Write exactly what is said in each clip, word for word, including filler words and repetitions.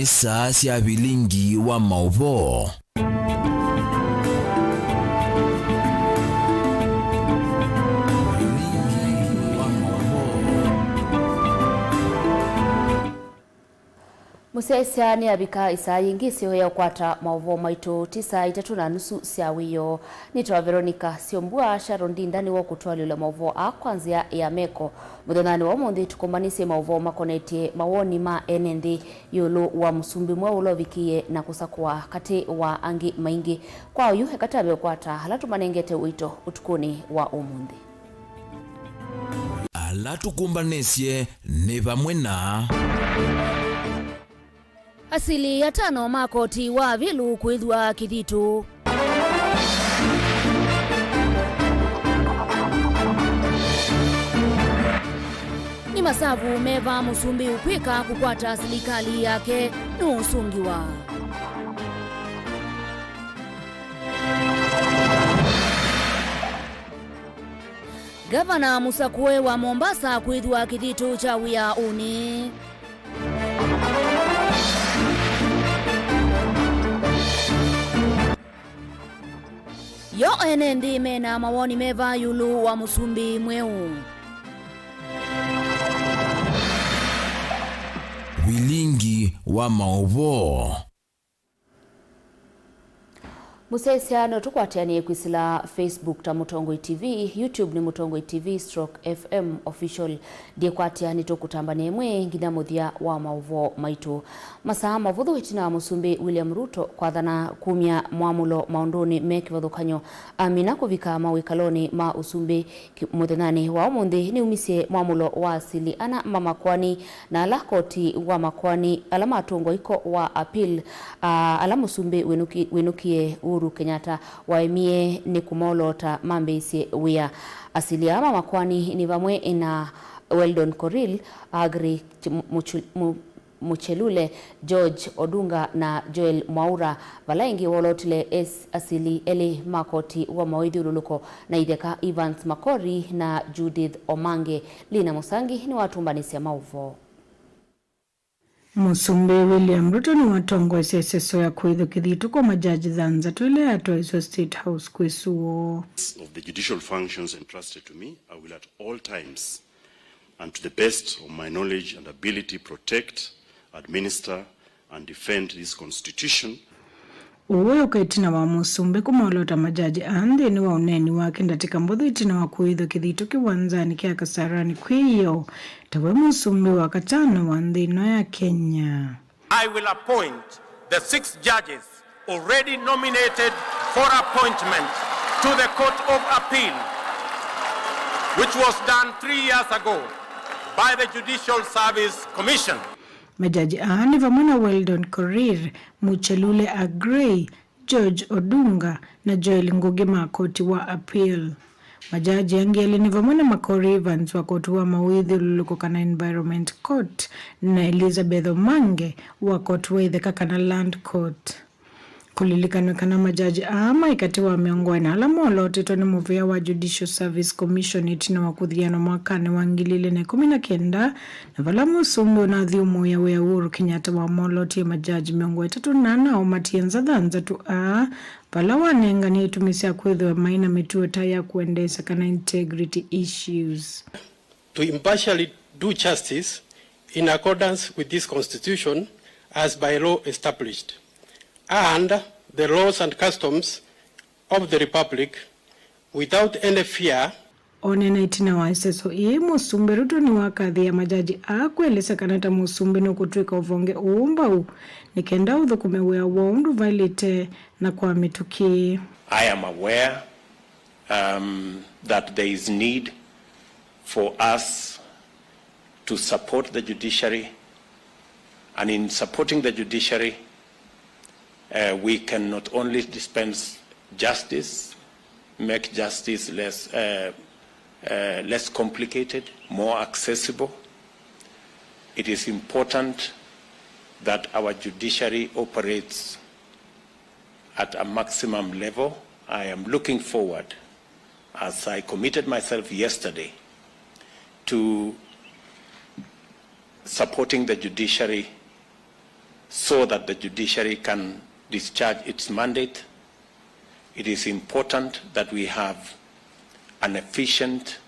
Saa sya vilingi wa maũvoo. Vilingi wa maũvoo. Mũsyaĩĩsya nĩavika ĩsaa yĩngĩ ĩseo ya ũkwata maũvoo maitũ. Ti saa itatũ na nusu sya wĩoo. Nĩtawa Veronica Syombua. Sharon Ndinda nĩwe ũkũtwalyũla maũvoo aa kwa nzĩa ya meko. Mũthenyanĩ wa ũmũnthĩ, tũkũmbanĩsye maũvoo makonetye mawoni ma ene nthĩ ĩũlũ wa mũsumbĩ mweũ ũla ũvikĩie na kũsakũa katĩ wa angĩ maingĩ. Kwa oyu, eka twambe ũkwata ala tũmanengete ũito ũtukũnĩ wa ũmũnthĩ. Ala tũkũmbanĩsye nĩ vamwe na. Asili atano ma koti wa avilu kwĩthwa kĩthitũ. Nĩ masavu meva mũsumbĩ ũkwĩka kũkwata silikalĩ yake nũũsũngĩwa? Ngavana mũsakũe wa Mombasa kwĩthwa kĩthitũ kya wĩaũnĩ. Yo ene nthĩ mena mawoni meva ĩũlũ wa mũsumbĩ mweũ? Vilingi wa maũvoo. Mũsyaĩĩsya no tũkwatĩanĩe kwĩsĩla Facebook ta Mũtongoi T V, YouTube nĩ Mũtongoi T V stroke F M Official. Ndiĩkwatya nĩtũkũtambanĩa ĩmwe nginya mũthya wa maũvoo maitũ. Masaa mavũthũ ĩtina wa Mũsumbĩ William Ruto kwathana kumya mwamũlo maũndũnĩ me kĩvathũkany'o, amina kũvika mawĩkalonĩ ma ũsumbĩ ki-, mũthenyanĩ wa ũmũnthĩ, nĩumisye mwamũlo wa asili ana ma makoani na ala koti wa makoani ala matũngwa iko wa appeal, a, ala Mũsumbĩ wĩnũki-, wĩnũkie Uhuru Kenyatta waemie nĩ kũmolota mambĩĩsye wĩa. Asili aa ma makoani nĩ vamwe na Weldon Korir, Aggrey Ch-, Muchu-, Mu-, Muchelule, George Odunga na Joel Mwaura, vala ĩngĩ wolotile es-, asili elĩ ma koti wa mawĩthyũlũlũko na itheka, Evans Makori na Judith Omange. Lina Musangi nĩwatũmbanĩsya maũvoo. Mũsumbĩ William Ruto nĩwatongoesye ĩseso ya kũĩthwa kĩthitũ kwa majaji thanthatũ ĩla yatwaĩswe State House kwĩ sũo. Of the judicial functions entrusted to me, I will at all times and to the best of my knowledge and ability, protect, administer, and defend this constitution. Ũũ wĩũka ĩtina wa mũsumbĩ kũmolota majaji aa nthĩnĩ wa ũneeni wake ndatĩka mbũthũ ĩtina wa kũĩthwa kĩthitũ kĩwanzanĩ kya Kasarani kwĩ ĩoo ta we mũsumbĩ wa katano wa nthĩ ĩno ya Kenya. I will appoint the six judges already nominated for appointment to the Court of Appeal, which was done three years ago by the Judicial Service Commission. Majaji aa nĩ vamwe na Weldon Korir, Muchelule Aggrey, George Odunga, na Joel Ngugi ma koti wa appeal. Majaji angĩ elĩ nĩ vamwe na Makori Evans wa koti wa mawĩthyũlũlũko kana Environment Court na Elizabeth Omange wa koti wa itheka kana Land Court. Kũlilikanw'a kana majaji aa maĩ katĩ wa mĩongo ĩna ala molotĩtwe nĩ mũvĩa wa Judicial Service Commission ĩtina wa kũthianwa mwakanĩ wa ngili ilĩ na ĩkũmi na kenda, na vala mũsumbĩ ũnathyũmũĩa wĩa Uhuru Kenyatta wamolotie majaji mĩongo ĩtatũ na ana aũmatie nza thanthatũ aa, vala wanenganie itumi sya kwĩthĩwa maĩ na mĩtuo ta ya kũendeesya kana integrity issues. To impartially do justice in accordance with this constitution as by law established, and the laws and customs of the Republic without any fear. Oneena ĩtina wa ĩseso ĩĩ, Mũsumbĩ Ruto nĩwakathĩĩa majaji aa kwĩelesya kana ta mũsumbĩ nũkũtw'ĩka ũvonge ũũ mbau nĩ kenda ũthũkũme wĩa woo ũndũ vaĩlĩte na kwa mĩtũkĩ. I am aware, um, that there is need for us to support the judiciary, and in supporting the judiciary, uh, we can not only dispense justice, make justice less, uh, uh, less complicated, more accessible. It is important that our judiciary operates at a maximum level. I am looking forward, as I committed myself yesterday, to supporting the judiciary So that the judiciary can discharge its mandate, it is important that we have an efficient,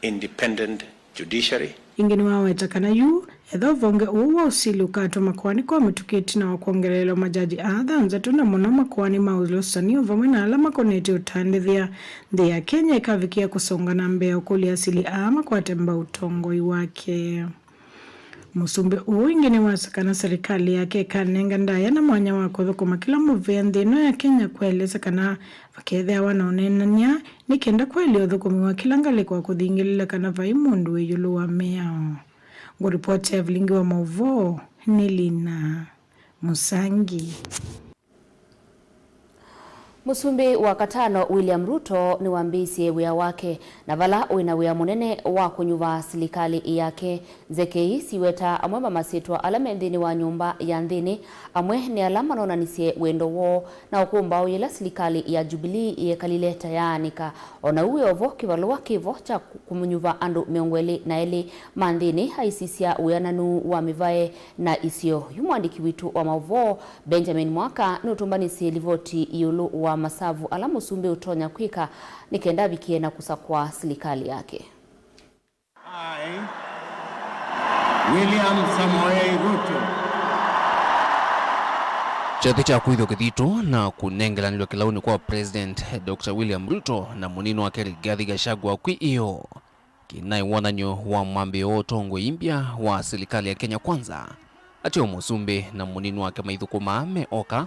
independent judiciary. Ĩngĩ nĩwaweta kana yu ethĩwa ũvonge ũũ wa ũsili ũkatw'a makoani kwa mĩtũkĩ ĩtina wa kwongeleelwa majaji aa thanthatũ, na mũno makoani ma ũlũsani o vamwe na ala makonetye ũtandĩthya, nthĩ ya Kenya ĩkavikĩa kũsonga na mbee ũkũlya asili aa makwate mbau ũtongoi wake. Mũsumbĩ ũũ ĩngĩ nĩwasya kana silikalĩ yake ĩkanenga ndaĩa na mwanya wa kũthũkũma kĩla mũvĩa nthĩ ĩno ya Kenya, kũelesya kana vakethĩawa na ũneenany'a nĩ kenda kũelya ũthũkũmi wa kĩla ngalĩko wa kũthingĩlĩla kana vai mũndũ wĩ ĩũlũ wa mĩao. Ngũripoti ya vilingi wa maũvoo nĩ Lina Mũsangi. Mũsumbĩ wa katano William Ruto nĩwambĩĩsye wĩa wake, na vala wĩ na wĩa mũnene wa kũnyuva silikalĩ yake. Nzeke ii siweta amwe ma masyĩtwa ala me nthĩnĩ wa nyũmba ya nthĩnĩ, amwe nĩ ala manonanisye wendo woo na ũkũmbaũ yĩla silikalĩ ya Jubilee yekalile ta yaanĩka. O na ũu wĩ o vo, kĩvalũa kĩ vo kya kũmũnyuva andũ mĩongo ĩlĩ na elĩ ma nthĩnĩ aisisya wĩananu wa mĩvae na isio. Yu mũandĩki witũ wa maũvoo Benjamin Mwaka nũtũmbanĩsye livoti ĩũlũ wa masavu ala mũsumbĩ ũtonya kwĩka nĩ kenda avikĩe na kũsakũa silikalĩ yake. I, William Samoei Ruto. Kyathĩ kya kũithwa kĩthito na kũnengelanĩlwa kĩlaunĩ kwa President Doctor William Ruto na mũnini wake Rigathi Gachagua kwĩ ĩoo. Kĩnaĩ wonany'o wa mwambĩĩo wa ũtongoi mbya wa silikalĩ ya Kenya Kwanza, ateo mũsumbĩ na mũnini wake maithũkũmaa me oka,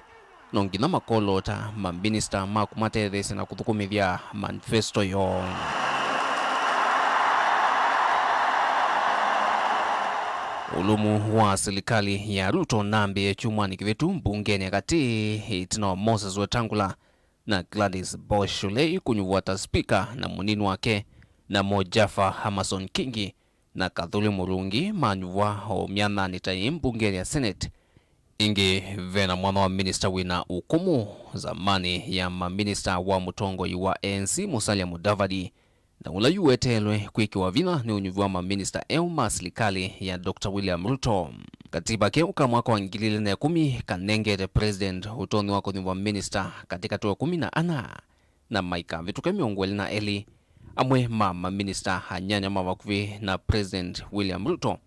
no nginya makolota maminista ma kũmatetheesya na kũthũkũmĩthya manifesto yoo. Ũlũmu wa silikalĩ ya Ruto nambĩĩe kyumwanĩ kĩvĩtu mbungenĩ ya katĩ, ĩtina wa Moses Wetangula na Gladys Bosh Sholei kũnyuvwa ta spika na mũnini wake, namo Jaffer Amason Kingi na Kathuri Murungi manyuvwa o myathanĩ ta ĩĩ mbungenĩ ya Senate. Ĩngĩ, ve na mwanya wa minista wĩ na ũkũmũ, zamani ya maminista wa mũtongoi wa A N C Musalia Mudavadi, na ũla yu weteelwe kwĩkĩwa vinya nĩ ũnyuvi wa maminista eũ ma silikalĩ ya Doctor William Ruto. Katiba keũ ka mwaka wa ngili ilĩ na ĩkũmi kanengete President ũtonyi wa kũnyuva minista katĩkatĩ wa ĩkũmi na ana, na maikavĩtũke mĩongo ĩlĩ na elĩ. Amwe ma maminista anyanya ma vakuvĩ na President William Ruto,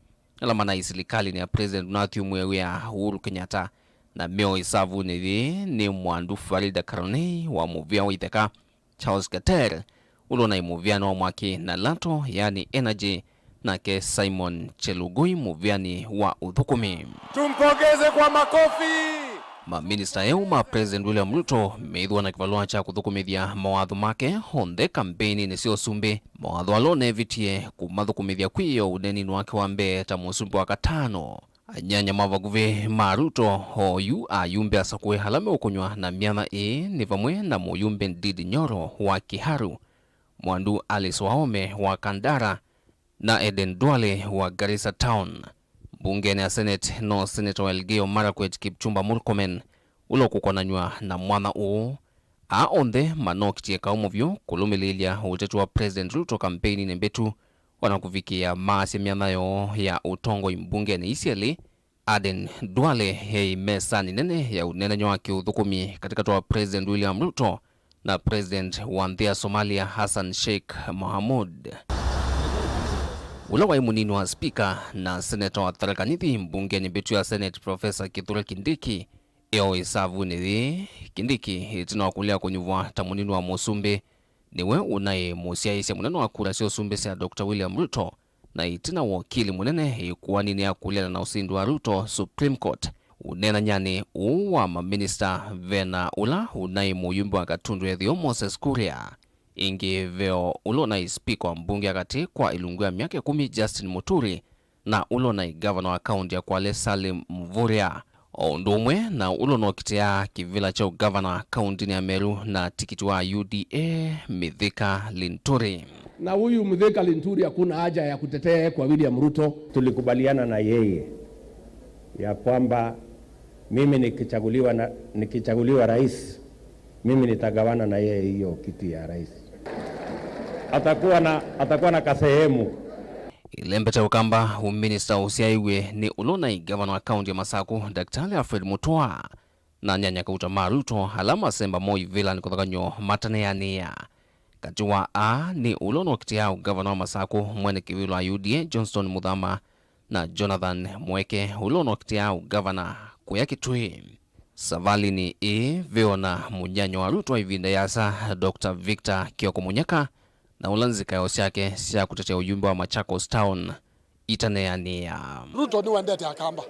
ala manaĩ silikalĩnĩ ya President ũnathyũmũe wĩa Uhuru Kenyatta, na meũ ĩsavunĩ yĩĩ nĩ mwandu Farida Karonei wa mũvĩa wa itheka, Charles Keter, ũla ũnaĩ mũvĩanĩ wa mwaki na lato, yaani energy, nake Simon Chelugui mũvĩanĩ wa ũthũkũmi. Tumpongeze kwa makofi. Maminista eũ ma President William Ruto meĩthwa na kĩvalũa kya kũthũkũmĩthya mawatho make onthe kambeĩninĩ sya ũsumbĩ, mawatho ala ũneevitie kũmathũkũmĩthya kwĩ ĩoo ũneeninĩ wake wa mbee ta mũsumbĩ wa katano. Anyanya ma vakuvĩ ma Ruto oyu ayumbe asakũe ala meũkũnywa na myanya ĩĩ nĩ vamwe na mũyumbe Ndindi Nyoro wa Kiharu, mwandu Alice Wahome wa Kandara, na Aden Duale wa Garissa Town. Mbungenĩ ya Senate no Senator wa Elgeyo Marakwet Kipchumba Murkomen ũla ũkũkonanw'a na mwanya ũũ. Aa onthe manokitie kaũmũ vyũ kũlũmĩlĩĩlya ũteti wa President Ruto kambeĩninĩ mbĩtu, o na kũvikĩĩa maasya myanya yoo ya ũtongoi mbungenĩ ii syelĩ. Aden Duale eĩ mesanĩ nene ya ũneenany'a wa kĩũthũkũmi katĩkatĩ wa President William Ruto na President wa nthĩ ya Somalia Hassan Sheikh Mohamud. Ũla waĩ mũnini wa spika na seneta wa Tharaka Nithi mbungenĩ mbĩtu ya Senate Professor Kithure Kindiki eũ ĩsavunĩ yĩĩ. Kindiki, ĩtina wa kũlea kũnyuvwa ta mũnini wa mũsumbĩ, nĩwe ũnaĩ mũsyaĩĩsya mũnene wa kura sya ũsumbĩ sya Doctor William Ruto, na ĩtina wa ũkili mũnene ĩkoaninĩ ya kũleana na ũsindi wa Ruto Supreme Court. Ũneenanyanĩ ũũ wa maminista, ve na ũla ũnaĩ mũyumbe wa Gatundu ya Ĩtheo Moses Kuria, ĩngĩ veo ũla ũnaĩ spika wa mbunge ya katĩ kwa ĩlungu ya myaka ĩkũmi Justin Muturi, na ũla ũnaĩ ngavana wa kaunti ya Kwale Salim Mvurya, o ũndũ ũmwe na ũla ũnokitĩa kĩvĩla kya ũngavana kauntinĩ ya Meru na tikiti wa U D A Mithika Linturi. Na huyu Mithika Linturi hakuna haja ya kutetea kwa William Ruto. Tulikubaliana na yeye ya kwamba mimi nikichaguliwa na, nikichaguliwa rais, mimi nitagawana na yeye hiyo kiti ya rais. Atakuwa na, atakuwa na kasehemu. Ilembete ũkamba, ũminista ũsyaĩw'e nĩ ũla ũnaĩ ngavana wa kaunti ya Masaku, Daktari Alfred Mutua, na nyanya kauta ma Ruto, ala masemba mo ivĩlanĩ kũthakanyo mataneanĩa. Katĩ wa aa nĩ ũla ũnokitĩa ũngavana wa Masaku, mwene kĩvĩla wa U D A, Johnston Muthama, na Jonathan Mweke, ũla ũnokitĩa ũngavana kũya Kitui. Savalĩnĩ ĩĩ, ve o na mũnyanyo wa Ruto wa ĩvinda yĩasa, Doctor Victor Kioko Munyaka, na ũla nzikayo syake sya kũtetea ũyumbe wa Machakos Town itaneanĩa. Ruto nĩwendete Akamba,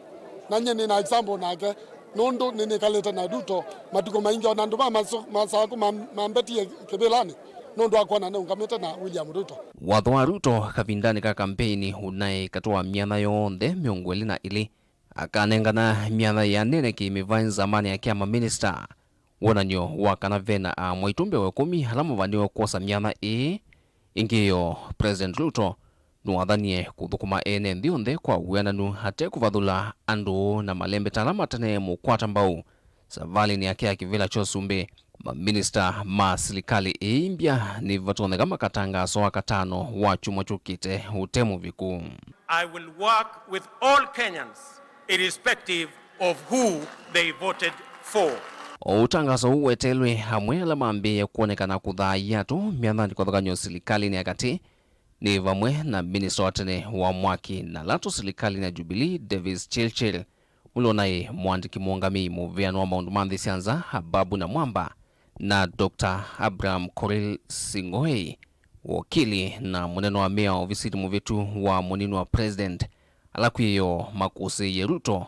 na nyie nĩ na example nake, nũndũ nĩnĩkalĩte na Ruto matukũ maingĩ, o na andũ ma Maso-, Masaku mam-, mambetie kĩvĩlanĩ nũndũ wa kwona nĩũngamĩte na William Ruto. Watho wa Ruto kavindanĩ ka kampeini ũnaĩ katĩ wa myanya yonthe mĩongo ĩlĩ na ĩlĩ, akanengana myanya ĩanene kĩmĩvaĩ nzamanĩ ya kĩama minista. Wonany'o wa kana ve na aamwaitũ mbee wa ĩkũmi ala mavaniwe kwosa myanya ĩĩ ĩngĩ yo, President Ruto nĩwathanie kũthũkũma ene nthĩ yonthe kwa wĩananu ate kũvathũla andũ na malembeta ala matane mũkwata mbau savalĩnĩ yake ya kĩvĩla kya ũsumbĩ. Maminista ma silikalĩ ĩĩ mbya nĩvatonyeka makatangaso wa katano wa kyumwa kyũkĩte ũte mũviku. I will work with all Kenyans irrespective of who they voted for. O ũtangaso ũũ weteelwe, amwe ala mambĩĩe kwonekana kũthaĩa andũ myanyanĩ kũthakanyo silikalĩnĩ ya katĩ nĩ vamwe na minista wa tene wa mwaki na latũ silikalĩnĩ ya Jubilee, Davis Chirchir, ũla ũnaĩ mũandĩki mũũngamĩi mũvĩano wa maũndũ ma nthĩ sya nza, Ababu Namwamba, na Doctor Abraham Korir Sing'oei, wokili na mũnene wa mĩa ovisinĩ mũvĩtu wa mũnini wa president, ala kwĩyo makũsĩĩie Ruto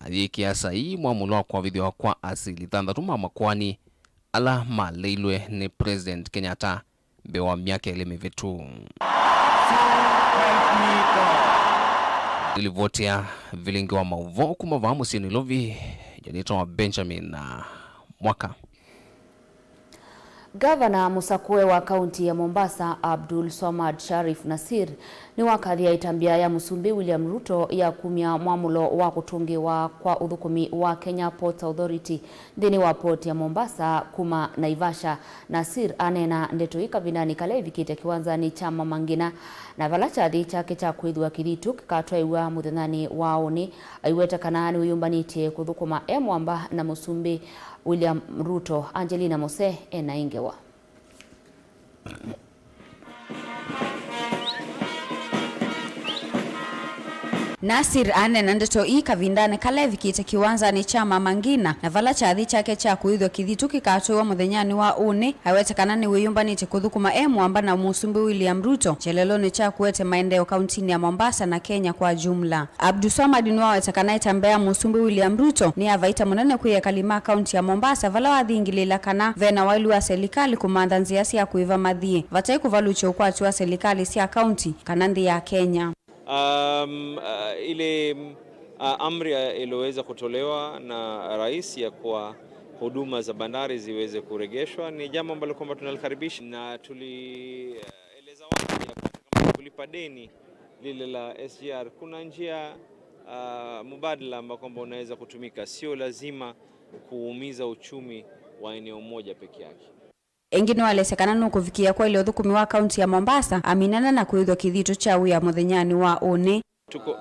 ayĩkĩa saii mwamũlo wa kwavĩthw'a kwa asili thanthatũ ma makoani ala maleilwe nĩ President Kenyatta mbee wa myaka ĩlĩ mĩvĩtu. Ĩlivoti ya vilingi wa maũvoo kuma vaa mũsyĩ Nairobi, nĩtawa Benjamin, ah, Mwaka. Ngavana mũsakũe wa kaunti ya Mombasa, Abdul Swamad Sharif Nasir, nĩwakathĩa ĩtambya ya Mũsumbĩ William Ruto ya kumya mwamũlo wa kũtũngĩĩwa kwa ũthũkũmi wa Kenya Ports Authority nthĩnĩ wa port ya Mombasa kuma Naivasha. Nasir aneena ndeto ii kavindanĩ kala evikĩte kĩwanzanĩ kya Mama Ngina, na vala kyathĩ kyake kya kwĩthwa kĩthitũ kĩkatwaĩwa mũthenyanĩ wa ũnĩ. Aiweta kana nĩwĩyũmbanĩtye kũthũkũma e mwamba na Mũsumbĩ William Ruto. Angelina Mose ena ĩ ngewa. Nasir aneena ndeto ii kavindanĩ kala evikĩte kĩwanzanĩ kya Mama Ngina, na vala kyathĩ kyake kya kũĩthw'a kĩthitũ kĩkatũĩwa mũthenyanĩ wa ũnĩ. Awete kana nĩwĩyũmbanĩtye kũthũkũma e mwamba na Mũsumbĩ William Ruto kyelelonĩ kya kũete maendeeo kauntinĩ ya Mombasa na Kenya kwa jumla. Abdulswamad nĩwaweta kana ĩtambya ya Mũsumbĩ William Ruto nĩ ya vaita mũnene kwĩ ekali ma kaunti ya Mombasa, vala wathingilĩĩla kana ve na waĩlu wa selikalĩ kũmantha nzĩa sya kũĩva mathiĩ, vate kũvalũkya ũkwati wa selikalĩ sya kaunti kana nthĩ ya Kenya. Um, uh, ile, uh, amri, uh, iliyoweza kutolewa na rais ya kuwa huduma za bandari ziweze kuregeshwa ni jambo ambalo kwamba tunalikaribisha, na tulieleza wazi ya kwamba kulipa deni lile la S G R, kuna njia, ah, mubadala ambao kwamba unaweza kutumika. Sio lazima kuumiza uchumi wa eneo moja peke yake. Ĩngĩ nĩwaelesya kana nũkũvikĩĩa kwaĩlya ũthũkũmi wa kaunti ya Mombasa, aminana na kũĩthw'a kĩthitũ kya wĩa mũthenyanĩ wa ũnĩ. Tuko,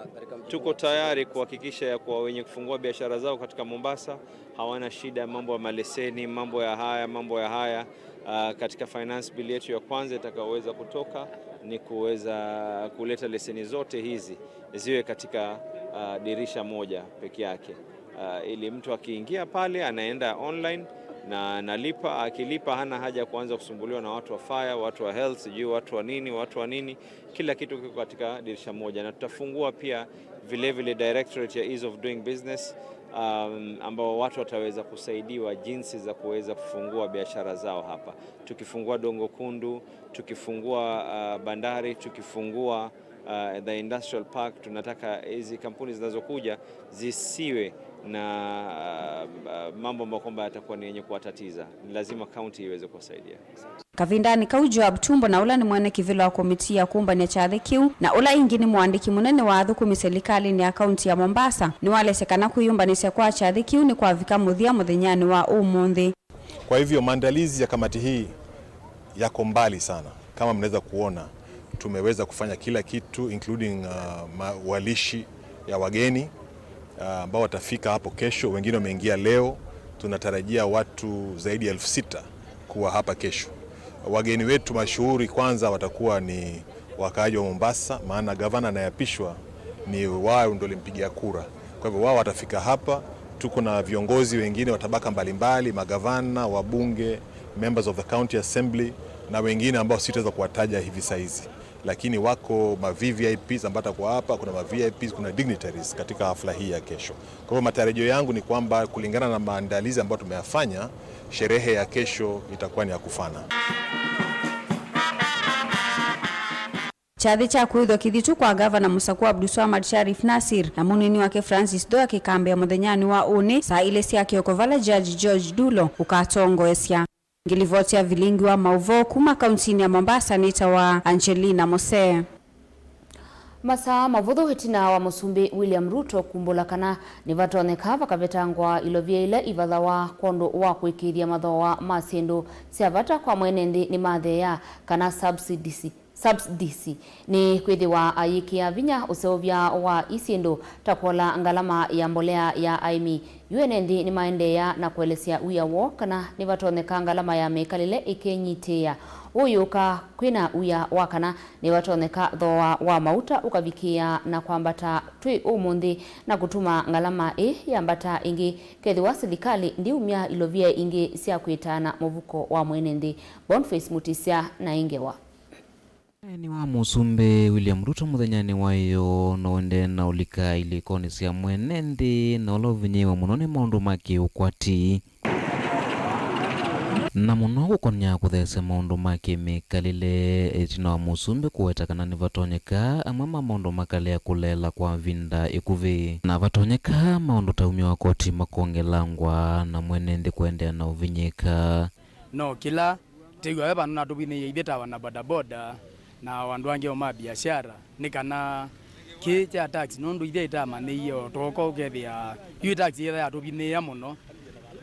tuko tayari kuhakikisha ya kuwa wenye kufungua biashara zao katika Mombasa hawana shida, mambo ya maleseni, mambo ya haya, mambo ya haya. Ah, katika finance bill yetu ya kwanza itakayoweza kutoka ni kuweza kuleta leseni zote hizi ziwe katika, ah, dirisha moja peke yake. Ah, ili mtu akiingia pale anaenda online na analipa, akilipa hana haja ya kuanza kusumbuliwa na watu wa fire, watu wa health, sijui watu wa nini, watu wa nini. Kila kitu kiko katika dirisha moja, na tutafungua pia vile vile directorate ya ease of doing business, um, ambao watu wataweza kusaidiwa jinsi za kuweza kufungua biashara zao hapa. Tukifungua Dongo Kundu, tukifungua, uh, bandari, tukifungua, uh, the industrial park, tunataka hizi kampuni zinazokuja zisiwe na, uh, uh, mambo ambayo kwamba yatakuwa ni yenye kuwatatiza. Ni lazima county iweze kuwasaidia. Kavindanĩ kau, Joab Tumbo, na ũla nĩ mwene kĩvĩla wa komitii ya kũmbany'a kyathĩ kĩu, na ũla ĩngĩ nĩ mũandĩki mũnene wa athũkũmi selikalĩnĩ ya kaunti ya Mombasa, nĩwalesya kana kwĩyũmbanĩsya kwa kyathĩ kĩu nĩkwavika mũthya mũthenyanĩ wa ũmũnthĩ. Kwa hivyo, maandalizi ya kamati hii yako mbali sana. Kama mnaweza kuona, Tumeweza kufanya kila kitu, including, uh, ma-, walishi ya wageni, uh, ambao watafika hapo kesho. Wengine wameingia leo. Tunatarajia watu zaidi ya elfu sita kuwa hapa kesho. Wageni wetu mashuhuri kwanza watakuwa ni wakaaji wa Mombasa, maana gavana anayeapishwa ni wao ndio walimpigia kura. Kwa hivyo wao watafika hapa. Tuko na viongozi wengine wa tabaka mbalimbali, magavana, wabunge, members of the county assembly, na wengine ambao sitaweza kuwataja hivi saizi, lakini wako ma V V I Ps ambao watakuwa hapa, kuna ma V I Ps, kuna dignitaries katika hafla hii ya kesho. Kwa hivyo matarajio yangu ni kwamba kulingana na maandalizi ambayo tumeyafanya, sherehe ya kesho itakuwa ni ya kufana. Kyathĩ kya kwĩthwa kĩthitũ kwa Ngavana mũsakũa Abdulswamad Sharif Nasir na mũnini wake Francis Dhoya kĩkambĩa mũthenyanĩ wa ũnĩ saa ilĩ sya kĩoko, vala Judge George Dulo ũkatongoesya. Ngilivoti ya vilingi wa maũvoo kuma kauntinĩ ya Mombasa nĩtawa Angelina Mose. Masaa mavũthũ ĩtina wa Mũsumbĩ William Ruto kumbũla kana nĩvatonyeka vakavetangwa ilovia ila ivathawa kwondũ wa kũĩkĩĩthya mathooa ma syĩndũ sya vata kwa mwene nthĩ nĩmatheea kana subsidies, subsidies, nĩ kwĩthĩwa ayĩkĩa vinya ũseũvya wa isyĩndũ ta kũola ngalama ya mbolea ya aĩmi. Yu ene nthĩ nĩmaendeea na kũelesya wia woo kana nĩvatonyeka ngalama ya mĩkalĩle ĩkenyitĩĩa. Ũũ yũka kwĩna wia wa kana nĩvatonyeka thooa wa mauta ũkavikĩĩa na kwambata twĩ ũmũnthĩ, na kũtuma ngalama ĩ yambata ĩngĩ kethĩwa silikalĩ ndiumya ilovia ingĩ sya kwĩtaana mũvuko wa mwene nthĩ. Boniface Mutisya na ĩ ngewa. Ũneeni wa Mũsumbĩ William Ruto mũthenyanĩ wa ĩyoo no ũendee na ũlika ilĩkonĩ sya mwene nthĩ, na ũla ũvinyĩĩwe mũno nĩ maũndũ ma kĩũkwati, na mũno kũkon'ya kũtheesya maũndũ ma kĩmĩkalĩle, ĩtina wa Mũsumbĩ kũweta kana nĩvatonyeka amwe ma maũndũ makalea kũleela kwa ĩvinda ĩkuvĩ, na vatonyeka maũndũ ta umya wa koti makongelangwa na mwene nthĩ kũendeea na ũvinyĩĩka. No kĩla twĩw'a ve vandũ natũvinyĩĩe ithyĩ ta wana bodaboda na andũ angĩ o ma biashara, nĩ kana kĩĩ kya tax, nũndũ ithyĩ ĩtamanyĩie o tũko ũkethĩa yu tax yĩtha yatũvinyĩĩa mũno,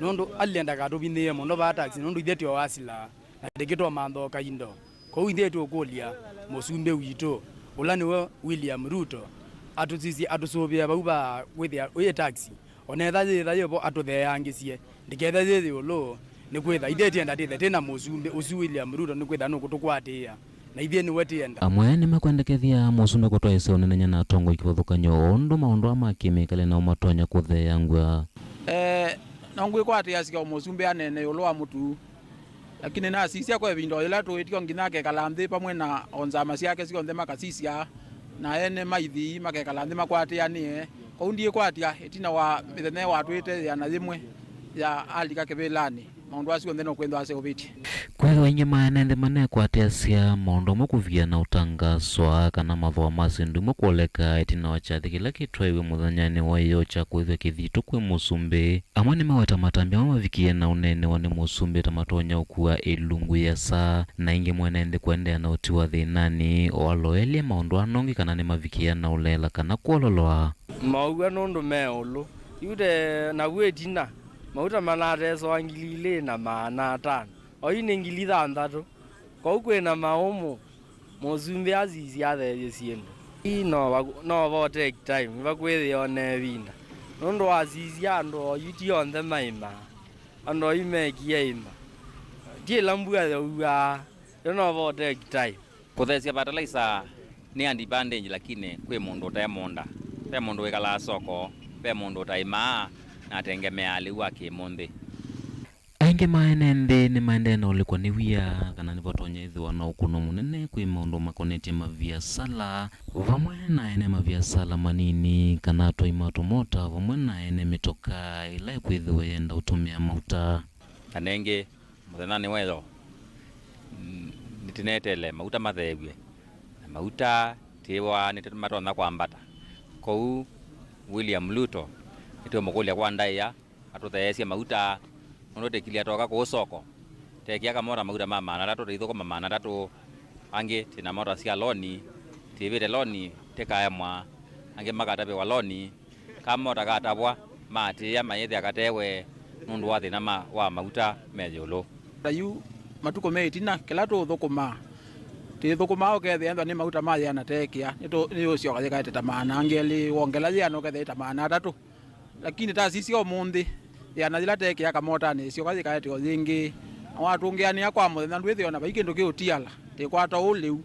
nũndũ alile ndakatũvinyĩĩe mũno vaa tax, nũndũ ithyĩ twĩ o asila na ndĩkĩtũmantha o kaindo. Kwoou ithyĩ tũkũlya Mũsumbĩ witũ, ũla nĩwe William Ruto, atũsisye, atũsũvĩe vau va kwĩthĩa ĩ tax, o na ethĩwa yĩtha yĩ vo, atũtheeangĩsye, ndĩkethĩwe yĩ ĩũlũ, nĩkwĩthĩwa ithyĩ tienda tĩthe twĩ na Mũsumbĩ ũsu William Ruto, nĩkwĩthĩwa nũkũtũkwatĩĩa, na ithyĩ nĩwe tienda. Amwe nĩmekwendekethya Mũsumbĩ kũtwaĩsya ũnenany'a na atongoi kĩvathũkany'o o ũndũ maũndũ aa ma kĩmĩkalĩle namo matonya kũtheeangw'a. Eh, no ngwĩkwatĩasya o Mũsumbĩ aneene ĩũlũ wa mũtu. Lakini nasisya kwa ĩvinda o yĩla tũwĩtio nginya akekala nthĩ vamwe na o nzama syake syonthe makasisya, na ene maithi makekala nthĩ makwatĩanĩe. Kwoou ndiĩkwatya ĩtina wa mĩthenya ĩwatwĩte yĩana yĩmwe ya alika kĩvĩlanĩ, maũndũ asu onthe no kwĩthwa aseũvĩtye. Kwĩthĩwa aingĩ ma ene nthĩ manekwatĩasya maũndũ amwe kũvia na ũtangaswa kana mathooa ma syĩndũ imwe kwoleka ĩtina wa kyathĩ kĩla kĩtwaĩwe mũthenyanĩ wa ĩyoo kya kũĩthw'a kĩthitũ kwĩ Mũsumbĩ. Amwe nĩmaweta matambya amwe mavikie na ũneenewa nĩ Mũsumbĩ ta matonya ũkua ĩlungu yĩasa, na ĩngĩ mwene nthĩ kũendeea na ũtiwa thĩnanĩ, o aloelye maũndũ anongi kana nĩmavikĩa na ũleela kana kwololwa. Maũw'a nũndũ me ũlũ. Yu te naw'o ĩtina, mauta manatesawa ngili ilĩ na maana atano, oyu nĩ ngili thanthatũ. Kwoou kwĩ na maũmũ. Mũsumbĩ asisye atheethye syĩndũ. Ii no va-, no va take time, vakwĩthĩa o na ĩvinda. Nũndũ wasisya andũ oyu ti onthe maĩmaa. Andũ oyu mekie ĩma. Ti ĩla mbua yaua, yo no va take time. Kũtheesya fertilizer nĩ advantage, lakini kwĩ mũndũ ũte mũũnda. Ve mũndũ wĩkalaa soko, ve mũndũ ũtaĩmaa, na atengemeaa lĩu wa kĩmũnthĩ. Aingĩ ma ene nthĩ nĩmaendee na ũlĩkw'a nĩ wia kana nĩvatonya ĩthĩwa na ũkũno mũnene kwĩ maũndũ makonetye maviasala, vamwe na ene maviasala manini kana atwai ma tũmota, vamwe na ene mĩtokaa ĩla ĩkwĩthĩwa yenda ũtũmĩa mauta. Na nengĩ, mũthenyanĩ wa ĩyoo, n-, nĩtũneteele mauta matheew'e, na mauta tĩwa nĩtũmatonya kwambata. Kwoou William Ruto nĩtũmũkũlya kwa ndaĩa, atũtheesye mauta, nũndũ tĩkilya toka kũũ soko, tekĩa kamota mauta ma maana atatũ, tĩithũkũma maana atatũ, angĩ twĩ na mota sya loni, twĩvĩte loni tĩkaemwa, angĩ makatavĩwa loni, kamota katavwa, maatĩĩa mayĩthĩa katewe nũndũ wa thĩna ma, wa mauta me ĩũlũ. Ta yu matukũ me ĩtina, kĩla tũũthũkũmaa Tĩthũkũmaa ũkethĩa ethwa nĩ mauta ma yĩana teekĩa, nĩtũ-, nĩyũsyoka yĩkaete ta maana angĩ elĩ, wongela yĩana ũkethĩa ĩ ta maana atatũ. Lakini tasisya ũmũnthĩ, yĩana yĩla teekĩa kamotanĩ ĩsyoka yĩkaete o yĩngĩ. Na watũngĩanĩa kwa mũthenya ndwĩthĩwa na vai kĩndũ kĩũtiala, tĩkwata ũũ lĩu.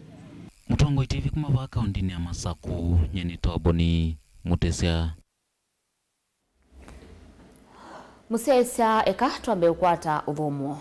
Mũtongoi T V kuma vaa kaũndĩnĩ ya Masaku, nyie nĩ Toboni Mũtĩsya. Mũsyaĩĩsya, eka twambe ũkwata ũthũmũo.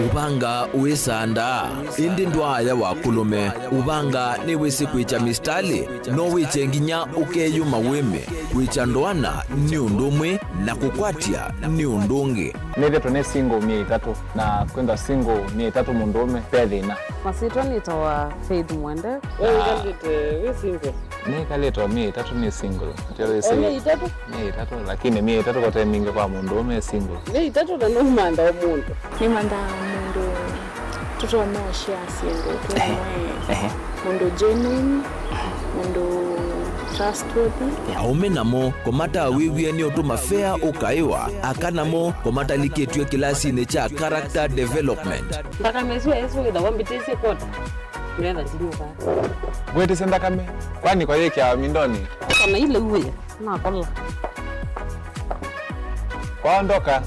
Ũvanga wĩsandaa, ĩndĩ ndwaaya wa kũlũme. Ũvanga nĩwĩsĩ kwĩkya mĩsitalĩ, no wĩkye nginya ũkeyũma wĩme. Kwĩkya ndoana nĩ ũndũ ũmwe, na kũkwatya nĩ ũndũ ũngĩ. Nĩthĩtwe nĩ single myei ĩtatũ, na kwĩthwa single myei ĩtatũ mũndũũme ve thĩna. Masyĩtwa nĩtawa Faith Mwende. We wĩkalĩte wĩ single? Nĩkalĩte o myei ĩtatũ nĩ single. Ndio wĩsĩ. O myei ĩtatũ? Myei ĩtatũ, lakini myei ĩtatũ kote mingĩ kwa mũndũũme e single. Myei ĩtatũ na nũmantha o mũndũ. Nĩmanthaa mũndũ tũtonya ũshare syĩndũ twĩ hamwe. Ehe. Mũndũ genuine, mũndũ trustworthy. Aũme namo kũmatawĩw'e nĩ ũtũma fea ũkaĩwa, aka namo kũmatalikĩtw'e kĩlasinĩ kya character development. Nthakame ĩsu yaĩsĩ wĩthawa mbĩtĩsye kwota. Nĩwetha ndinyuka. Ngwĩtĩsye nthakame, kwani kwa yĩkĩawa mindoni? Kana ile uwe, nakola. Kwaondoka.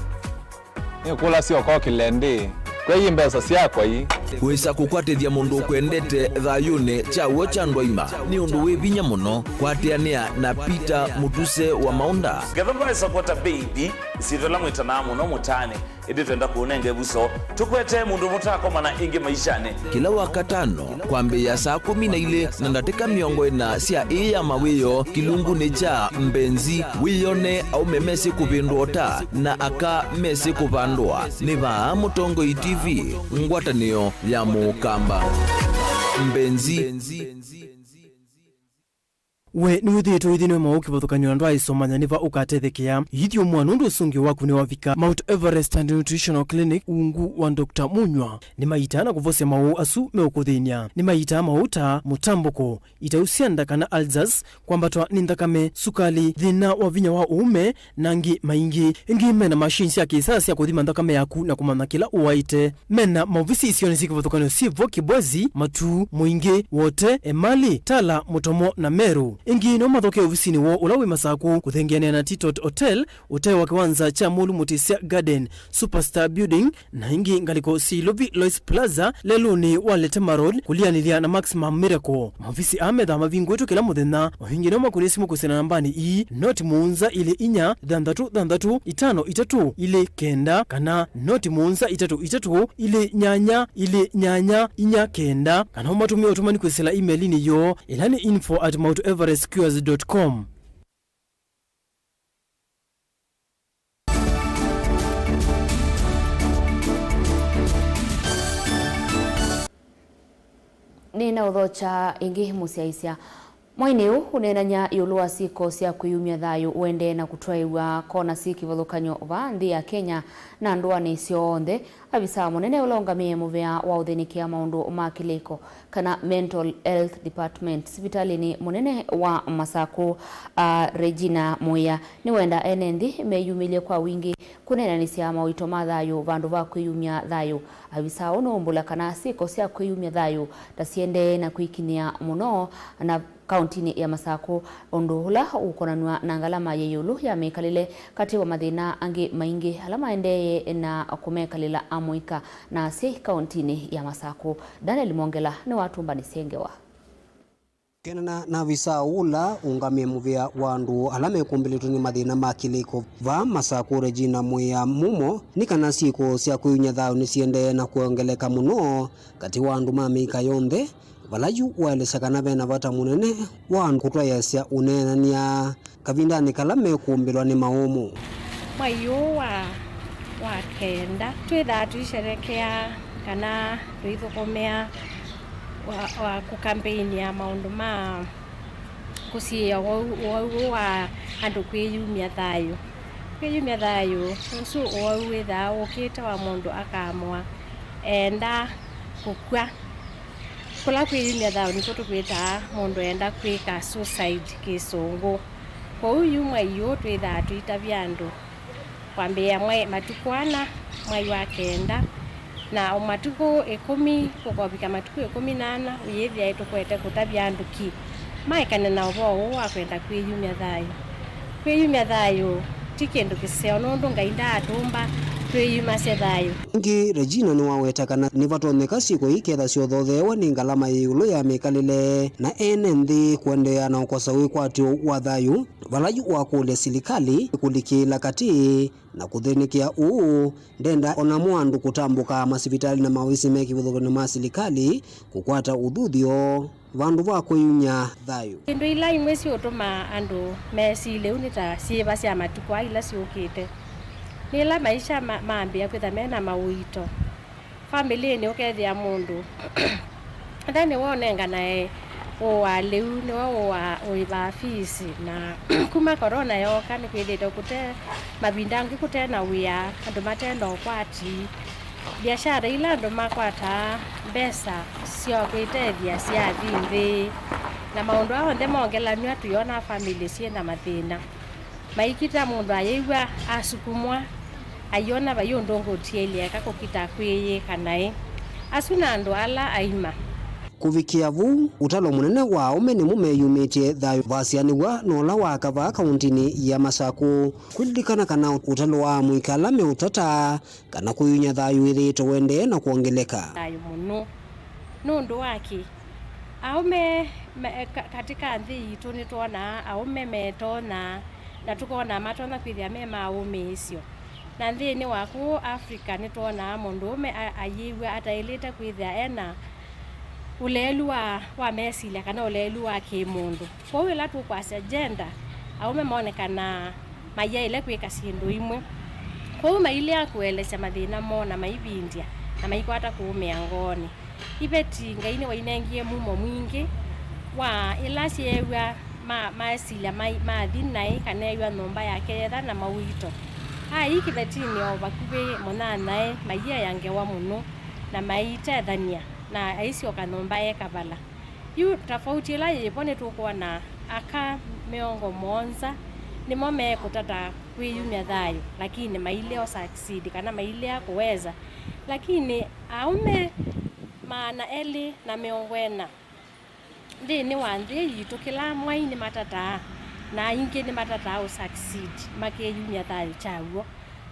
Nĩkũlasya ũkokĩle ndĩ, kwei mbesa syakwa ii. Kwĩsa kũkwatĩthya mũndũ ũkwendete thayũnĩ kya w'o kya ndwaima nĩ ũndũ wĩ vinya mũno. Kwatĩanĩa na Peter Mũtuse wa Maũnda. Ngetha ndwaĩsa kwota baby, ĩsyĩtwa ĩla mwĩtanaa mũno mũtaanĩ, ĩndĩ twenda kũũnenga ĩvuso. Tũkwete mũndũ mũtaakomana ĩngĩ maishanĩ. Kĩla Wakatano, kwambĩĩa saa kũmi na ilĩ na ndatĩka mĩongo ĩna sya ĩĩ ya mawĩoo, kĩlungunĩ kya Mbenzi, wĩyone aũme mesĩ kũvĩndũa ũta na aka mesĩ kũvandũa. Nĩ vaa Mũtongoi T V, ngwatanĩo ya Mũkamba. Mbenzi. We nĩwĩthĩĩtwe ũithĩnw'a maũũ kĩvathũkany'o na ndwaaĩsa ũmanya nĩ va ũkatethekea? Ithyũmũa nũndũ ũsũngĩo waku nĩwavika. Mount Everest and Nutritional Clinic ungu wa Doctor Munywa nĩmaitaa na kũvosya maũũ asu meũkũthĩny'a. Nĩmaitaa maũũ ta mũtambũko, itau sya nda kana ulcers, kwambatwa nĩ nthakame, sukali, thĩna wa vinya wa ũũme, na angĩ maingĩ. Ĩngĩ mena machine sya kĩsaa sya kũthima nthakame yaku na kũmanya kĩla ũwaĩte. Mena maovisi isionĩ syĩ kĩvathũkany'o syĩ vo Kibwezi, Matuu, Mũingĩ, Wote, Emali, Tala, Mũtomo, na Meru. Ĩngĩ no mathokee ovisinĩ woo ũla wĩ Masakũ, kũthengeanĩa na Titot Hotel, ũtee wa kĩwanza kya Mũlu Mũtĩsya Garden, Superstar Building, na ĩngĩ ngalĩko syĩ Ilovi Lois Plaza, lelũnĩ wa Letema Road, kũlianĩlya na Maximum Miracle. Maovisi aa methaa mavingũĩtwe kĩla mũthenya. O ĩngĩ no makũnĩe simũ kwĩsĩla nambanĩ ii, noti mũonza ilĩ inya, thanthatũ thanthatũ, itano itatũ, ilĩ kenda, kana noti mũonza itatũ itatũ, ilĩ nyanya, ilĩ nyanya, inya kenda, kana ũmatũmĩe ũtũmani kwĩsĩla email-inĩ yoo, ĩla nĩ info at mount everest cures dot com. Nĩnaũthokya ĩngĩ mũsyaĩĩsya. Mwainĩ ũũ ũneenany'a ĩũlũ wa syĩko sya kwĩyumya thayũ ũendee na kũtwaĩw'a kona syĩ kĩvathũkany'o vaa nthĩ ya Kenya na ndũanĩ syonthe, avisaa mũnene ũla ũngamĩe mũvea wa ũthĩnĩkĩa maũndũ ma kĩlĩko kana Mental Health Department sivitalĩnĩ mũnene wa Masakũ, a Regina Mũĩa, nĩwenda ene nthĩ meyumĩlye kwa wingĩ kũneenanĩsya maũito ma thayũ vandũ va kwĩyumya thayũ. Avisa ũũ nũũmbũla kana syĩko sya kwĩyumya thayũ ta siendee na kwĩkinyĩa mũno na kaũntinĩ ya Masakũ, ũndũ ũla ũkonanw'a na ngalama yĩ ĩũlũ ya mĩkalĩle, katĩ wa mathĩna angĩ maingĩ ala maendee na kũmekalĩla amũika na asyai kaũntinĩ ya Masakũ. Daniel Mwongela nĩwatũmbanĩsye ngewa. Kũneena na avisa ũla ũngamĩe mũvĩa wa andũ ala mekũmbĩlĩtwe nĩ mathĩna ma kĩlĩko vaa Masakũ, Regina Mwĩa Mumo, nĩ kana syĩko sya kwĩyumya thayũ nĩsiendee na kwongeleka mũno katĩ wa andũ ma mĩika yonthe, vala yu waelesya kana vena vata mũnene wa andũ kũtwaĩasya ũneenany'a kavindanĩ kala mekũmbĩlwa nĩ maũmũ. Mwai ũũ wa, wa kenda, twĩthaa tũisherekea kana tũithũkũmĩa wa, wa kũkambeini ya maũndũ ma kũsiĩĩa ũwau, ũwau ũũ wa andũ kwĩyumya thayũ. Kwĩyumya thayũ, ũsu ũwau wĩthaa wũkĩte wa mũndũ akaamũa eenda kũkw'a. Kũla kwĩyumya thayũ nĩkw'o tũkwĩtaa mũndũ enda kwĩka suicide kĩsũngũ. Kwoou yu mwai ũũ twĩthaa tũitavya andũ kwambĩĩa mwai matukũ ana mwai wa kenda, na o matukũ ĩkũmi kũkovika matukũ ĩkũmi na ana ũyĩthĩa ĩtũkwete kũtavya andũ ki maekane na ũvoo ũũ wa kwenda kwĩyumya thayũ. Kwĩyumya thayũ ti kĩndũ kĩseo nũndũ Ngai ndaatũmba twĩyumasye thayũ. Ĩngĩ, Regina nĩwaweta kana nĩvatonyeka syĩko ii kethasya ũthotheewa nĩ ngalama yĩ ĩũlũ ya mĩkalĩle na ene nthĩ kũendeea na ũkosa wĩkwatyo wa thayũ, vala yu wakũlya silikalĩ kũlikĩĩla katĩ na kũthĩnĩkĩa ũũ ndenda onamo andũ kũtambũka masivitalĩ na maovisi me kĩvathũkany'o ma silikalĩ kũkwata ũthuthyo vandũ va kwĩyumya thayũ. Syĩndũ ila imwe siũtũma andũ mesilye ũu nĩ ta syĩva sya matukũ aa ila syũkĩte. Nĩ ĩla maisha ma- mambĩĩa kwĩtha me na maũito. Famĩlĩnĩ ũkethĩa mũndũ ethĩa nĩwe ũnenganae ũũ wa lĩu, nĩwe ũũ wa ũĩvaa fees, na kuma corona yooka nĩkwĩthĩĩtwe kũte mavinda angĩ kũte na wĩa, andũ mate na ũkwati. Biashara ila andũ makwataa mbesa sya kwĩtethya syathi nthĩ, na maũndũ aa onthe mongelanw'a tũyona famĩlĩ syĩ na mathĩna. Maikita mũndũ ayĩw'a asukumwa, aiona vai ũndũ ũngũtiĩlye eka kũkita kwĩyĩka naĩ. Asu na andũ ala aima. Kũvikĩa vu, ũtalo mũnene wa aũme nĩmo meyumĩtye thayũ vasyaanĩw'a na ũla wa kavaa kaũntĩnĩ ya Masakũ. Kwĩlilikana kana ũtalo wa amũika ala me ũtata kana kũyumya thayũ wĩthĩĩtwe ũendee na kwongeleka. Thayũ mũno. Nũndũ wa kĩ? Aũme me- ka- katĩ ka nthĩ yitũ nĩtwonaa aũme metonya, na tũkona matonya kwĩthĩa me ma ũmĩĩsyo. Na nthĩnĩ wa kũũ Africa nĩtwonaa mũndũũme a- ayĩw'a ataĩlĩte kwĩthĩa ena ũleelu wa, wa mesilya kana ũleelu wa kĩmũndũ. Kwoou ĩla tũkwasya gender, aũme monekanaa mayaĩle kwĩka syĩndũ imwe. Kwoou mailea kũelesya mathĩna moo na maivindya na maikwata kũũmĩa ngoonĩ. Iveti Ngai nĩwainengie mumo mwingĩ wa ĩla syeew'a ma- maesilya mai- mathi naĩ kana eew'a nyũmba yake yetha na mawĩto. Aĩ kĩvetinĩ o vakuvĩ mũnyanyae maiea ngewa mũno na maitethany'a na aisyoka nyũmba e kavala. Yu tafauti ĩla yĩvo nĩtũkwona aka mĩongo mũonza nĩmo mekũtata kwĩyumya thayũ, lakini mailea o succeed kana mailea kũweza. Lakini aũme maana elĩ na mĩongo ĩna nthĩnĩ wa nthĩ yitũ kĩla mwai nĩmatataa, na aingĩ nĩmatataa ũ succeed makeyumya thayũ kyaw'o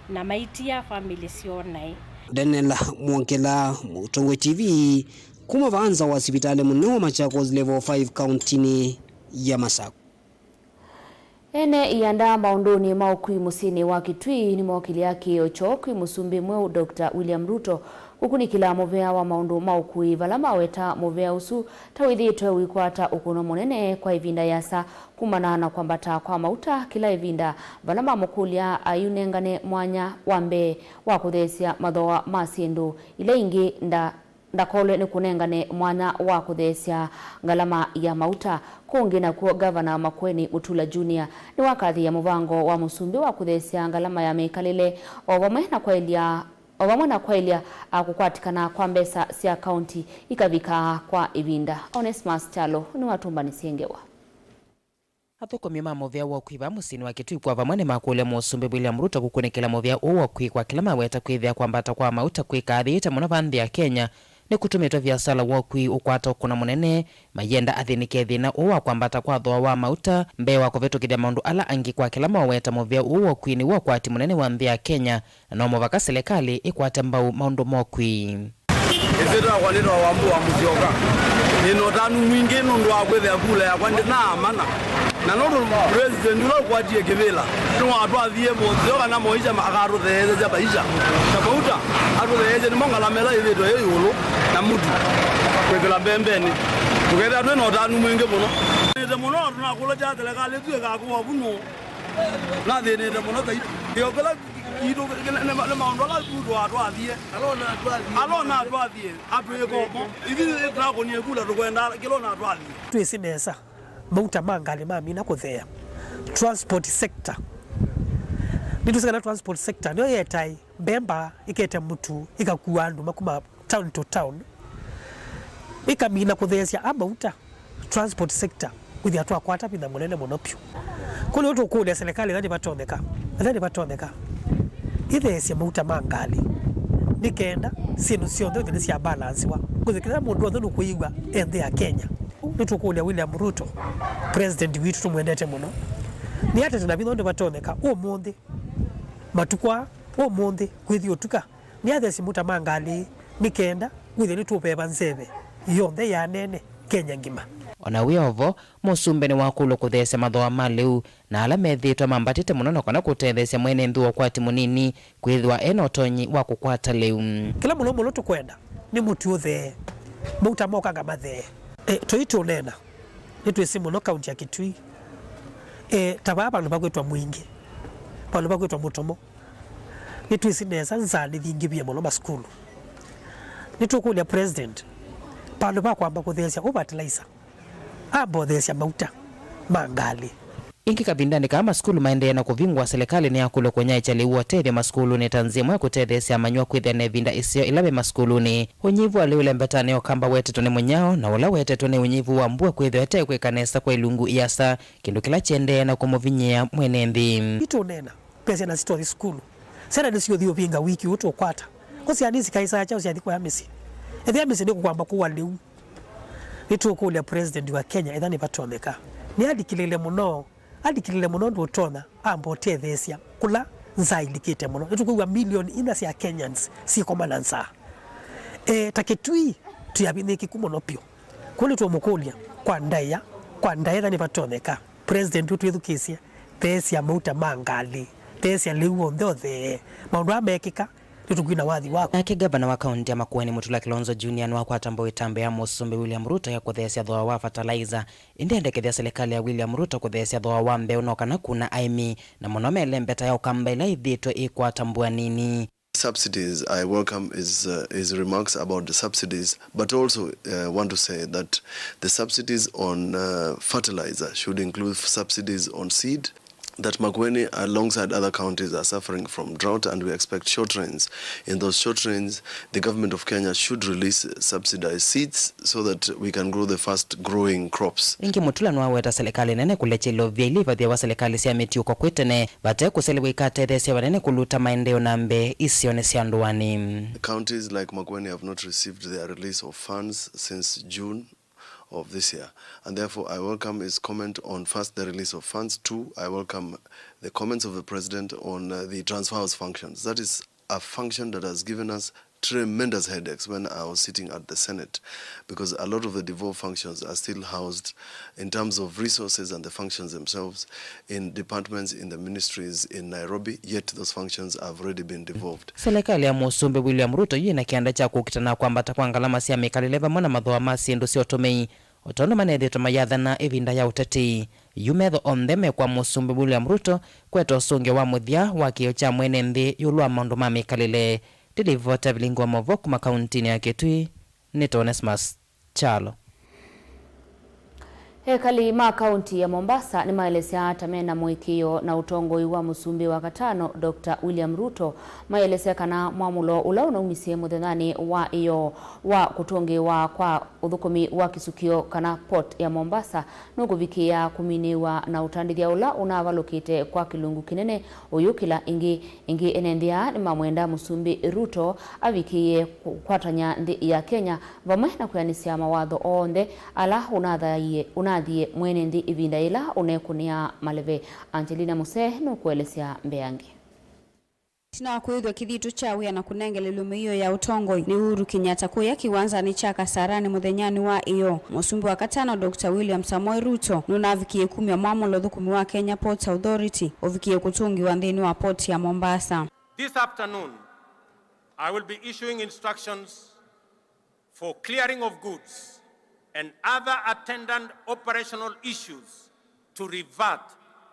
na maitia famĩlĩ syoo naĩ. Daniel Mwongela, Mũtongoi T V, kuma vaa nza wa sivitalĩ mũnene wa Machakos Level five kauntinĩ ya Masakũ. Ene ianda maũndũnĩ ma ũkui mũsyĩnĩ wa Kitui nĩmookĩlya kĩĩo kyoo kwĩ Mũsumbĩ mweũ Doctor William Ruto kũkunĩkĩla mũvea wa maũndũ ma ũkui, vala maweta mũvea ũsu ta wĩthĩĩtwe ũikwata ũkũno mũnene kwa ĩvinda yĩasa kumana na kwambata kwa mauta kĩla ĩvinda, vala mamũkũlya aiũnengane mwanya wa mbee wa kũtheesya mathooa ma syĩndũ ila ingĩ nda ndakolwe nĩ kũnengane mwanya wa kũtheesya ngalama ya mauta. Kũngĩ nakw'o, Ngavana Makueni Mutula Junior nĩwakathĩĩa mũvango wa Mũsumbĩ wa kũtheesya ngalama ya mĩkalĩle o vamwe na kwaĩlya, o vamwe na kwaĩlya, a, kũkwatĩkana kwa mbesa sya kaunti ikavika kwa ĩvinda. Onesmus Kyalo nĩwatũmbanĩsye ngewa. Athũkũmi ma mũvea wa ũkui vaa mũsyĩnĩ wa Kitui kwa vamwe nĩmakũlya Mũsumbĩ William Ruto kũkunĩkĩla mũvea ũũ wa ũkui kwa kĩla maweta kwĩthĩa kwambata kwa mauta kwĩkaathĩĩte mũno vaa nthĩ ya Kenya nĩkũtumĩtwe viasala wa ũkui ũkwata ũkũno mũnene, mayenda athĩnĩke thĩna ũũ wa kwambata kwa thooa wa mauta mbee wa kũvĩtũkĩthya maũndũ ala angĩ kwa kĩla maweta mũvea ũũ wa ũkui nĩw'o ũkwati mũnene wa nthĩ ya Kenya. Na no mũvaka silikalĩ ĩkwate mbau maũndũ ma ũkui. Ĩsyĩtwa yakwa nĩtawa Wambua Mũsyoka. Nĩ na ũtanu mwingĩ nũndũ wa kwĩthĩa kula yakwa ndĩnaamana. Na nũndũ president ũla ũkwatie kĩvĩla nĩwatwathie mũtheo kana maisha ma- akatũtheesya maisha. Na mauta atũtheesye nĩmo ngalama ĩla yĩthĩtwe yĩ ĩũlũ na mũtu kwĩkĩla mbembenĩ. Tũkethĩa twĩ na ũtanu mwingĩ mũno. Nĩte mũno tũnakũlya kya silikalĩ ĩtu ĩkakũa vuno. Nathĩnĩte mũno zaidi. Kĩo kĩla kitũ nĩ, nĩ, nĩ maũndũ ala Ruto atwathie. Alona atwathie. Alona atwathie. Atwĩka ũmo. Ithuĩ tũnakonie kula tũkwenda kĩla ona atwathie. Twĩsĩ nesa, mauta ma ngalĩ mamina kũtheea. Transport sector. Nĩtwĩsĩ kana transport sector nĩyo yetae mbemba, ĩkete mũtu, ĩkakua andũ makuma town to town. Ĩkamina kũtheesya a mauta, transport sector, wĩthĩa twakwata vinya mũnene mũno vyũ. Kwoou nĩtũkũlya serikali ethĩwa nĩvatonyeka, ethĩwa nĩvatonyeka, ĩtheesye mauta ma ngalĩ, nĩ kenda syĩndũ syonthe nĩsya balansiwa, kwĩthĩwa kĩla mũndũ w'onthe nũkwĩw'a e nthĩ ya Kenya. Nĩtũkũlya William Ruto, president witũ tũmwendete mũno, nĩatete na vinya ũndũ vatonyeka ũmũnthĩ, matukũ aa, ũmũnthĩ, kwĩthi ũtuka, nĩatheesye mauta ma ngalĩ nĩ kenda wĩthĩe nĩtũveva nzeve yonthe ya anene Kenya ngima. O na wĩ o vo, mũsumbĩ nĩwakũlw'a kũtheesya mathooa ma lĩu na ala methĩĩtwe mambatĩte mũno na kana kũtetheesya mwene nthĩ wa ũkwati mũnini kwĩthĩwa e na ũtonyi wa kũkwata lĩu. Kĩla mũlũmũlũ tũkwenda nĩ mũtu ũthee, mauta mokanga mathee. E, tũitũneena, nĩtwĩsĩ mũno kaunti ya Kitui, e, ta vaa vandũ vakwĩtwa Mwingĩ, vandũ vakwĩtwa Mũtomo, nĩtwĩsĩ nesa nzaa nĩthingĩvie mũno masukulu. Nĩtũkũlya president, vandũ va kwamba kũtheesya ũ fertilizer, ambotheesya mauta ma ngalĩ. Ĩngĩ kavindanĩ kaa masukulu maendee na kũvingwa, silikalĩ nĩyakũlw'a kũnyaĩĩkya lĩu wa ũtethyo masukulunĩ ta nzĩa ĩmwe ya kũtetheesya amanyĩw'a kwĩthĩa na ĩvinda ĩseo ĩla ve masukulunĩ. Ũnyivu wa lĩu ũlembetaa nĩ ũkamba wetetwe nĩ mũnyao, na ũla wetetwe nĩ ũnyivu wa mbua kwĩthĩwa ĩtekwĩka nesa kwa ilungu iasa, kĩndũ kĩla kĩendee na kũmũvinyĩĩa mwene nthĩ. Nĩtũneena, ve syana sitothi sukulu. Syana nĩsiũthi ũvinga wiki ũũ tũkwata. Ko syana isi kaĩ saa kyaũ syathi kũya mĩsyĩ? Ethĩa mĩsyĩ nĩkũkwamba kũwa lĩu. Nĩtũkũlya president wa Kenya ethĩwa nĩvatonyeka, nĩalikĩlĩle mũno, alikĩlĩle mũno ũndũ ũtonya amba ũtetheesya kũla nzaa ilikĩte mũno. Nĩtũkwĩw'a milioni ina sya Kenyans syĩkoma na nzaa. E, ta Kitui twĩ avinyĩĩkĩku mũno vyũ. Kwoou nĩtũũmũkũlya kwa ndaĩa, kwa ndaĩa ethĩwa nĩvatonyeka, president witũ twĩthukĩĩsye, theesya mauta ma ngalĩ, theesya lĩu w'onthe ũthee. Maũndũ aa meekĩka, nĩtũkwina wathi waku. Nake ngavana wa kaunti ya Makueni Mutula Kilonzo Junior nĩwakwata mbau ĩtambya ya mũsumbĩ William Ruto ya kũtheesya thooa wa fertilizer, ĩndĩ endekethya silikalĩ ya William Ruto kũtheesya thooa wa mbeũ no kana kuna aĩmi, na mũno melembeta ya ũkamba ĩla ĩthĩĩtwe ĩkwata mbua nini. Subsidies, I welcome his, uh, his remarks about the subsidies, but also, uh, want to say that the subsidies on, uh, fertilizer should include subsidies on seed, that Makueni, alongside other counties, are suffering from drought, and we expect short rains. In those short rains, the government of Kenya should release subsidized seeds so that we can grow the fast growing crops. Ĩngĩ Mutula nĩwaweta silikalĩ nene kũlekya ilovia ila ivathĩawa silikalĩ sya mĩtiũko kwĩ tene, vate kũselew'a ikatetheesya vanene kũluta maendeeo na mbee isionĩ sya ndũanĩ. Counties like Makueni have not received their release of funds since June of this year, and therefore I welcome his comment on first the release of funds. Two, I welcome the comments of the president on, uh, the transfer house functions. That is a function that has given us tremendous headaches when I was sitting at the Senate, because a lot of the devolved functions are still housed in terms of resources and the functions themselves in departments, in the ministries in Nairobi, yet those functions have already been devolved. Silikalĩ ya mũsumbĩ William Ruto yĩ na kĩanda kya kũkita na kwambata kwa ngalama sya mĩkalĩle vamwe na mathooa ma syĩndũ sya ũtũmĩi, o tondũ manethĩĩtwe mayathana ĩvinda ya ũteti. Yu metho onthe me kwa mũsumbĩ William Ruto kweta ũsũngĩo wa mũthya wa kĩĩo kya mwene nthĩ ĩũlũ wa maũndũ ma mĩkalĩle. Ndĩlivota vilingi wa maũvoo kuma kauntinĩ ya Kitui, nĩ Onesmus Kyalo. Ekali ma kaunti ya Mombasa nĩmaelesya ta mena mũĩkĩĩo na ũtongoi wa mũsumbĩ wa katano, Doctor William Ruto, maelesya kana mwamũlo ũla ũnaumisye mũthenyanĩ wa ĩyoo wa kũtũngĩĩwa kwa ũthũkũmi wa kĩsukĩo kana port ya Mombasa nũkũvikĩĩa kũminĩĩwa na ũtandĩthya ũla ũnavalũkĩte kwa kĩlungu kĩnene ũyũkĩla ĩngĩ. Ĩngĩ ene nthĩ aa nĩmamwenda mũsumbĩ Ruto avikĩĩe kũkwatany'a nthĩ ya Kenya vamwe na kwĩanĩsya mawatho onthe ala ũnathaie, ũnathie mwene nthĩ ĩvinda yĩla ũnekũnĩa maleve. Angelina Musee nũkũelesya mbeange. Ĩtina wa kwĩthw'a kĩthitũ kya wĩa na kũnengelelw'a mĩio ya ũtongoi nĩ Uhuru Kenyatta kũya kĩwanzanĩ kya Kasarani mũthenyanĩ wa ĩyoo, mũsumbĩ wa katano Doctor William Samoei Ruto nũnavikie kumya mwamũlo ũthũkũmi wa Kenya Ports Authority ũvikie kũtũngĩwa nthĩnĩ wa port ya Mombasa. This afternoon, I will be issuing instructions for clearing of goods and other attendant operational issues to revert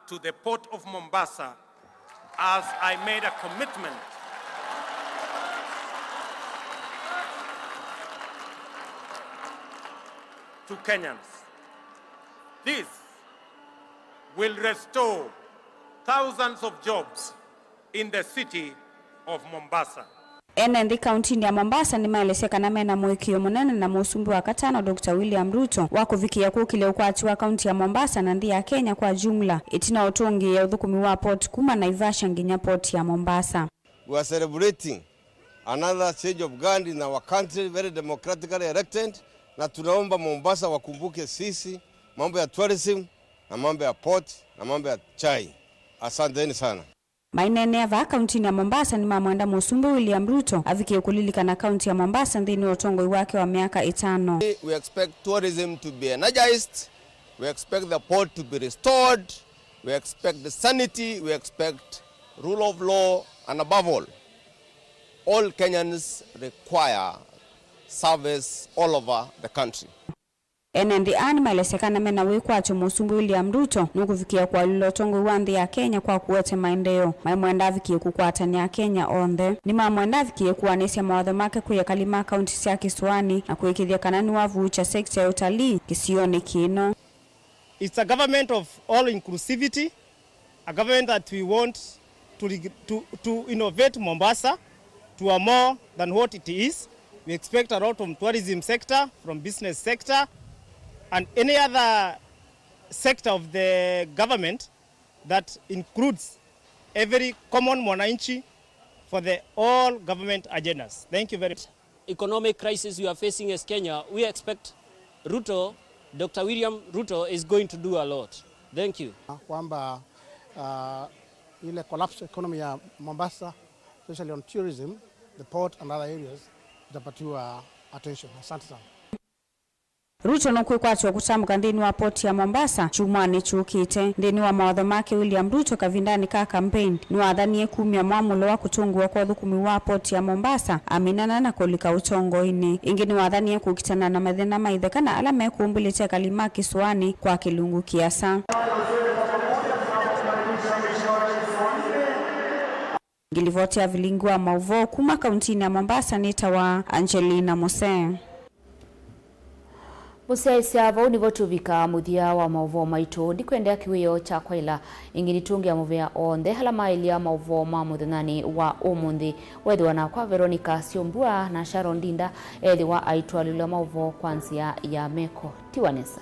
to the Port of Mombasa, as I made a commitment to Kenyans. This will restore thousands of jobs in the city of Mombasa. Ene nthĩ kauntinĩ ya Mombasa nĩmaelesya kana mena mũĩkĩĩo mũnene na mũsumbĩ wa katano, Doctor William Ruto, wa kũvikĩĩa kũkĩlya ũkwati wa kaunti ya Mombasa na nthĩ ya Kenya kwa jumla, ĩtina wa ũtũngĩĩa ũthũkũmi wa port kuma Naivasha nginya port ya Mombasa. We are celebrating another change of guard in our country, very democratically elected, na tunaomba Mombasa wakumbuke sisi, mambo ya tourism, na mambo ya port, na mambo ya chai. Asanteni sana. Maineenea vaa kauntinĩ ya Mombasa nĩmamwenda mũsumbĩ William Ruto avikĩe kũlilikana kaunti ya Mombasa nthĩnĩ wa ũtongoi wake wa myaka ĩtano. We expect tourism to be energized. We expect the port to be restored. We expect the sanity. We expect rule of law. And above all, all Kenyans require service all over the country. Ene nthĩ aa nĩmaelesya kana mena wĩkwatyo mũsumbĩ William Ruto nũkũvikĩa kũalyũla ũtongoi wa nthĩ ya Kenya kwa kũete maendeeo. Maimwenda avikĩe kũkwatanĩa Akenya onthe. Nĩmamwenda avikĩe kũanĩsya mawatho make kwĩ ekali ma kaunti sya kĩsũanĩ na kũĩkĩĩthya kana nĩwavuukya sekta ya ũtalii kĩsionĩ kĩno. It's a government of all inclusivity, a government that we want to, reg- to, to innovate Mombasa to a more than what it is. We expect a lot from tourism sector, from business sector, and any other sector of the government that includes every common mwananchi for the all government agendas. Thank you very much. Economic crisis we are facing as Kenya, we expect Ruto, Doctor William Ruto is going to do a lot. Thank you. Kwamba uh, ile collapse economy ya Mombasa, especially on tourism, the port and other areas, itapatiwa attention. Asante sana. Ruto nũkwĩkwatw'a kũtambũka nthĩnĩ wa port ya Mombasa kyumwanĩ kyũkĩte. Nthĩnĩ wa mawatho make, William Ruto kavindanĩ ka campaign nĩwathanie kumya mwamũlo wa kũtũngĩwa kwa ũthũkũmi wa port ya Mombasa aminana na kũlika ũtongoinĩ. Ĩngĩ nĩwathanie kũkitana na mathĩna ma itheka na ala mekũmbĩlĩte ekali ma kĩsũanĩ kwa kĩlungu kĩasa. Ngilivoti ya vilingi wa mauvoo kuma kauntinĩ ya Mombasa nĩtawa Angelina Musee. Mũsyaĩĩsya, vau nĩvo tũvika mũthya wa maũvoo maitũ. Ndikwendea kĩwĩoo kya kwaĩla, ĩngĩ nĩtũngĩa mũvea onthe ala maĩlya maũvoo ma mũthenyanĩ wa ũmũnthĩ. Weethĩwa nakwa Veronica Syombua na Sharon Ndinda, ethĩwa aitũalyũla maũvoo kwa nzĩa ya meko. Tiwa nesa.